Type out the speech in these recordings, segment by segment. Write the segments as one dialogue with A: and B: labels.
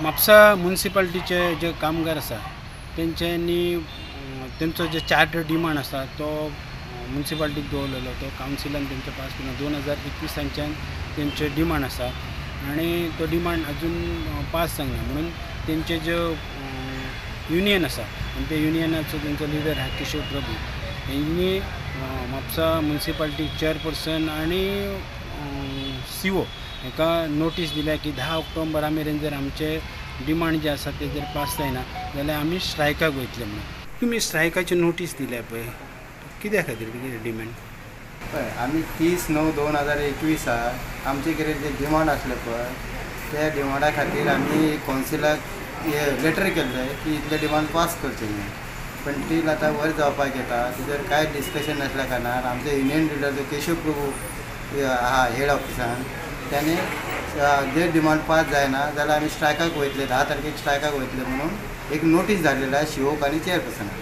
A: म्हापसा मुन्सिपालिटीचे जे कामगार आसा तेंच्यांनी तेंचो जे चार्टर डिमांड आसा तो मुन्सिपालिटीक दवरलेलो, तो कावन्सिलान तेंचो पास केलो. 2021 तेंचे डिमांड आसा आनी तो डिमांड अजून पास जावंक ना, म्हणून तेंचे ज्यो युनियन आसा आनी ते युनियनाचो तेंचो लिडर आहा किशोर प्रभू, हेंणी म्हापसा मुन्सिपालिटी चेअरपर्सन आनी CO हेका नोटीस दिल्या की 10 ऑक्टोबरा मेरेन जर आमचे डिमांड जे आसा ते जर पास जायना जाल्यार आमी स्ट्रायकाक वयतले म्हणून. तुमी स्ट्रायकाची नोटीस दिल्या पळय, कित्या खातीर कितें डिमांड?
B: पळय, आमी 30/9/2021 आमचे कितें जे डिमांड आसले पळय त्या डिमांडा खातीर आमी कावन्सिलाक लेटर केल्लें की इतले डिमांड पास करचे न्हू. पण ती आतां वयर जावपाक येता, तेजेर कांय डिस्कशन नासल्या कारणान आमचे युनियन लिडर जो केशव प्रभू आहा हेड ऑफिसान, त्याने जे डिमांड पास जायना जाल्यार आमी स्ट्रायकाक वयतले, 10 तारखेक स्ट्रायकाक वयतले म्हणून एक नोटीस धाडलेली आहा शिवोक आनी चेअरपर्सनाक.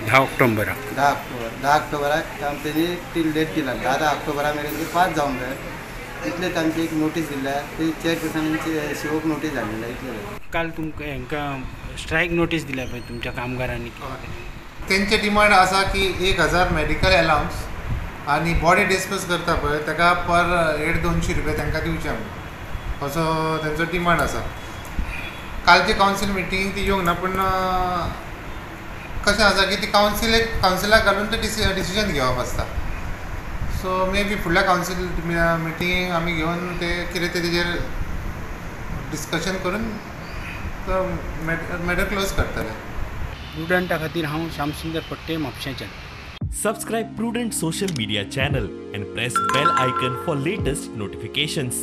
A: 10 ऑक्टोबराक
B: 10 ऑक्टोबराक तेणी ती डेट दिला, 10 ऑक्टोबरा मेरेन ती पास जावंक जाय इतले तांची एक नोटीस दिल्या. ती चेअरपर्सनाची शिवोक नोटीस धाडलेली आहा इतले.
A: काल तुमकां हांकां स्ट्रायक नोटीस दिल्या पळय तुमच्या कामगारांनी,
C: तेंचे डिमांड आसा की 1000 मेडिकल अलावन्स आनी बॉडी डिस्पोज करता पळय ताका पर हेड 200 रुपया तांकां दिवचे म्हणून, असो तेंचो डिमांड आसा. कालची कावन्सील मिटींग ती येवंक ना, पूण कशें आसा की ती कावन्सिलाक घालून ते डिसिजन घेवप आसता. सो मे बी फुडल्या कावन्सील मिटींग आमी घेवन ते कितें ते तेजेर डिस्कशन करून तो मॅटर क्लोज करतले.
A: प्रुडंटा खातीर हांव श्यामसुंदर फट्टे, म्हापशेंच्यान.
D: Subscribe Prudent social media channel and press bell icon for latest notifications.